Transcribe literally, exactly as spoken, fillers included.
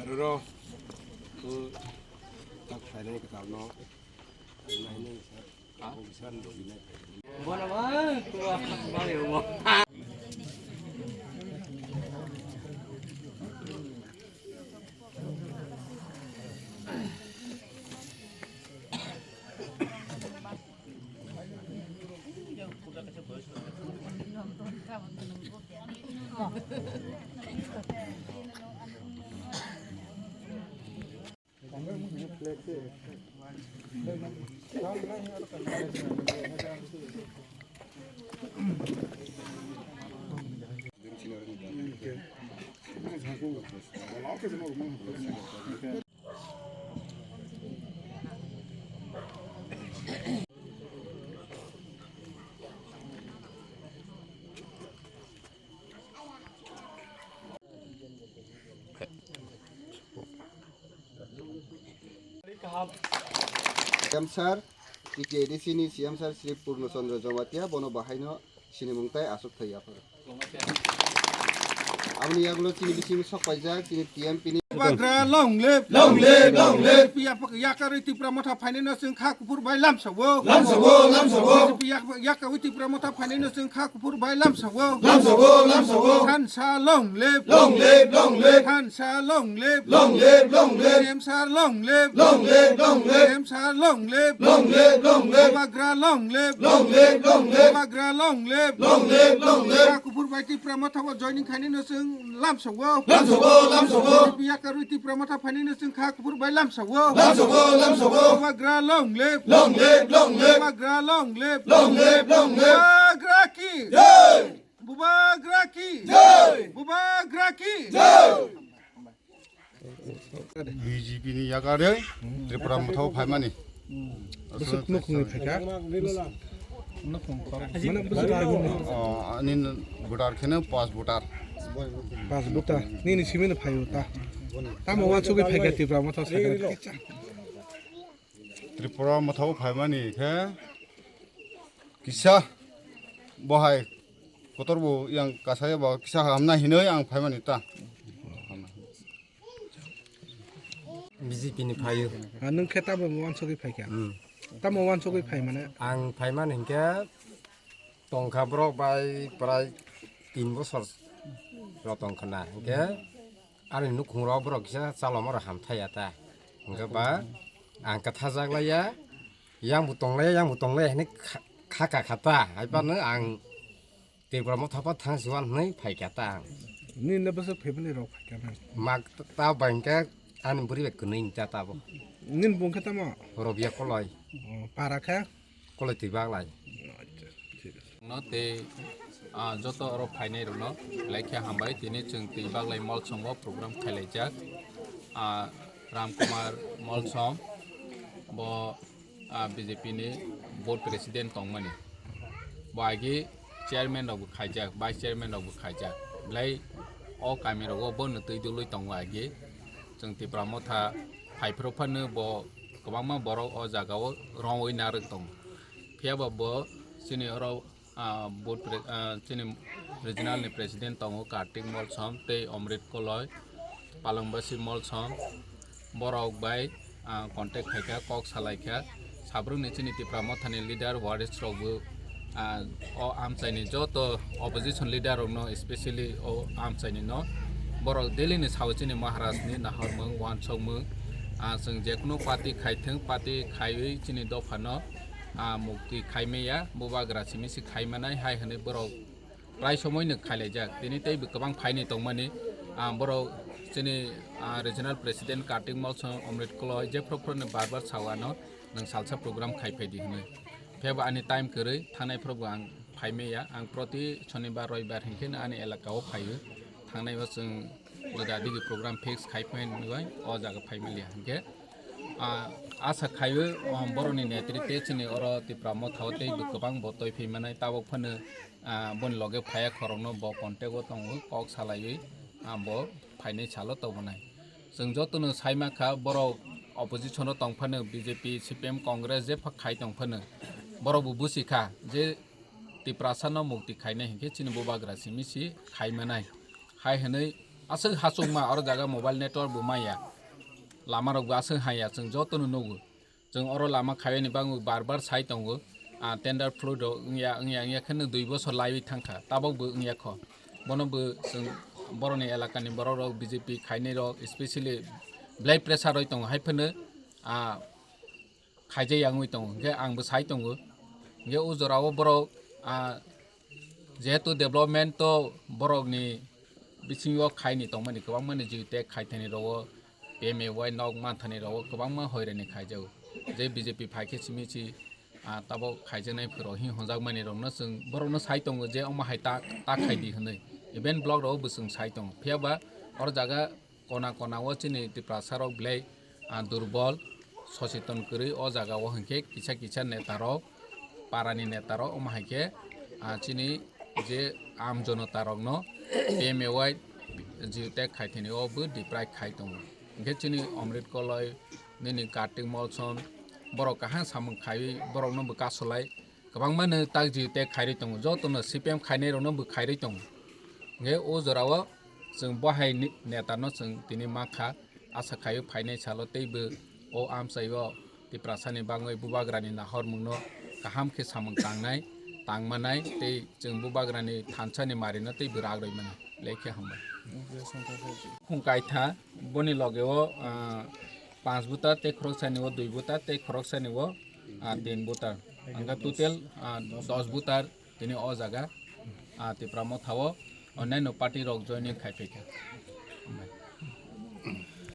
Roro, tu tak khainai kwtal no, nainai sir. Bono ba, tu ba, ba yo mo. C M sir, T T A D C ni C M sir Shri Purno Chandra Jamatia, bono bahaino sinimung tai aswk thai yapharo. Aboni yagulo chini bising sok paijak, chini T M P ni. Bubagra long live! Long live! Long live! B J P yak-, yakarwi Tipra Motha phainai no chwng kha kuphur bai lamsao. Lamsao, lamsao. B J P yak-, yakarwi Tipra Motha phainai no chwng kha kuphur bai lamsao. Lamsao, lamsao. Thansa long live! Long live! Long live! Thansa long live! Long live! Long live! T M sir long live! Long live! Long live! T M sir long live! Long live! Long live! Bubagra long live! Long live! Long live! Bubagra long live! Long live! Long live! Kha kuphur bai Tipra Motha o joining khainai no chwng lamsao. Lamsao, lamsao. B J P yakarwi Tipra Motha phainai no chwng kha kuphur bai lamsao. Lamsao, lamsao. Bubagra long live. Long live, long live. Bubagra long live. Long live, long live. Bubagra ki. Jai. Bubagra ki. Jai. Bubagra ki. Jai. B J P ni yakarwi Tipra Motha o phaimani. Bwswk nukhungni phaikha? Mane bwswk nukhungni? O, ani voter kheno pas voter. Pas voter. Nini simi no phaio ta. Tamo wansugwi phaikha Tipra Motha sakha kicha. Tripura Motha o phaimani khe kisa bohai kotor bo yang kasaya bo kisa hamna hinoi ang phaimani ta. B J P ni phaio. Ah, nwng khe tamo wansugwi phaikha? Hmm. Tamo wansugwi phai mane? Ang phaimani hinkhe tongkha borok bai prai tin bosor rok tongkha na. Hinkhe ani nukhung rok borok kisa chaloma rok hamthai ya ta. Hinkhe ba ang kwthajak laiya, yang bo tonglaiya, yang bo tonglaiya hinwi kha, kha, kha, kha ta. Hai phano ang Tipra Motha pha thang si wan hwnwi phai kha ta ang. Nini le bwswk family rok phai kha nang? Mak ta bai hwnkhe ani bwrwi bai kwnwi ta tabo. Nini bung khe tamo? Robia Koloi. Oh, para khe? Koloi twi baglai. Acha, thik ache. No tei, ah, joto oro phainai rokno belai khe hambai, tini chwng twi baglai Molsom o program khailaijak. Ah, Ram Kumar Molsom bo ah, B J P ni board president tongmani. Bo agi chairman rok bo khaijak, vice chairman rok bo khaijak. Belai o kami rogo bo no twi dului tongo agi. Chwng Tipra Motha phai phuru phano bo kwbangma borok o jaga o rongwi narwk tongo. Phiya ba bo chini oro ah, board pre-, ah, chini regional ni president tongo Kartik Molsom tei Omrit Koloi, Palangbasi Molsom, borok bai, ah, contact khaikha, kok salaikha, sabrukni chini Tipra Mothani leader, waris rokbo, ah, o amchaini joto opposition leader rokno, especially o amchaini no borok daily ni sao chini Maharaj ni nahormung, wansokmung, ah, chwng jekunu party khaithwng, party khaiwi chini dophano, ah, mukti khaimaya, bubagra simi se khaimanai hai hwnwi borok prai somoino khailaijak. Tini teibo kwbang phaini tongmani, ah, borok chini, ah, regional president Kartik Molsom, Omrit Koloi, jephru phru ni bar bar sao ano, nwng salsa program khai phaidi hwnwi. Phiya bo ani time kwrwi, thangnai phuru bo ang phaimaya, ang proti shonibar, roibar hinkhe no ani elaka o phaio. Thangnai o chwng juda digi program fix khai phai nai o jaga phai maliya hinkhe. Ah, asa khaio, ah, boroni netrite chini oro Tipra Motha o tei bo kwbang bo toi phai manai, tabok phano, ah, boni loge phaiya khorokno bo contact o tongo, kok salaiwi, ah, bo phainai salo tobonai. Chwng jotono sai mankha borok opposition o tong phano B J P, C P M, Congress jepha khai tong phano borok bo busi kha je Tiprasa no mukti khainai hinkhe chini bubagra simi si khaimanai. Hai hwnwi aswk hachukma oro jaga mobile network bo maya. Lama rok bo aswk haya chwng joto no nugo. Chwng oro lama khaiyani bagwi bar bar sai tongo. Ah, tender fluid rok wngya, wngya, wngya khe no dui bosor laiwi thangkha. Tabok bo wngya kho. Bono bo chwng borokni elakani borok rok B J P khainai rok specially belai pressure roi tongo. Hai phano, ah, khaijak yangwi tongo, hinkhe ang bo sai tongo. Hinkhe o jorao borok, ah, jehetu development to borokni bisingo khaini tongmani kwbangmani jiu tag khaithani rogo, P M A Y nok manthani rogo kwbangma hoirani khaijago. Je B J P phaikhe simi si, ah, tabok khaijaknai phwrwng hi honjakmani rokno chwng borokno sai tongo je omo hai ta, ta khaidi hwnwi. Even block rogo bo chwng sai tongo. Phiyaba oro jaga kona kona o chini Tiprasa rok belai, ah, durbol, socheton kwrwi o jaga o hinkhe kisa kisa neta rok, para ni neta rok omo hai khe, ah, chini je aam jonota rok no P M A Y jiu tag khaithani o bo deprive khai tongo. Hinkhe chini Omrit Koloi, nini Kartik Molson, borok kaham samung khaiwi borok no bo kasolai. Kwbangma no tak jiu tag khairwi tongo, joto no C P M khainai rok no bo khairwi tongo. Hinkhe o jora o chwng bo hai ni-, neta no chwng tini mankha, asa khaio phainai salo tei bo o amchai o Tiprasa ni bagwi bubagra ni nahormung no kaham khe samung tangnai, tangmanai tei chwng bubagra ni thansa ni mari no tei bo rak rwi mano. Lekhe hambai. Khung kaitha boni loge o, ah, panch buta tei khorok sani o dui buta tei khorok sani o, ah, tin buta. Hingkhe total, ah, dos buta tini o jaga, ah, Tipra Motha o onyaino party rok joining khai phaikha.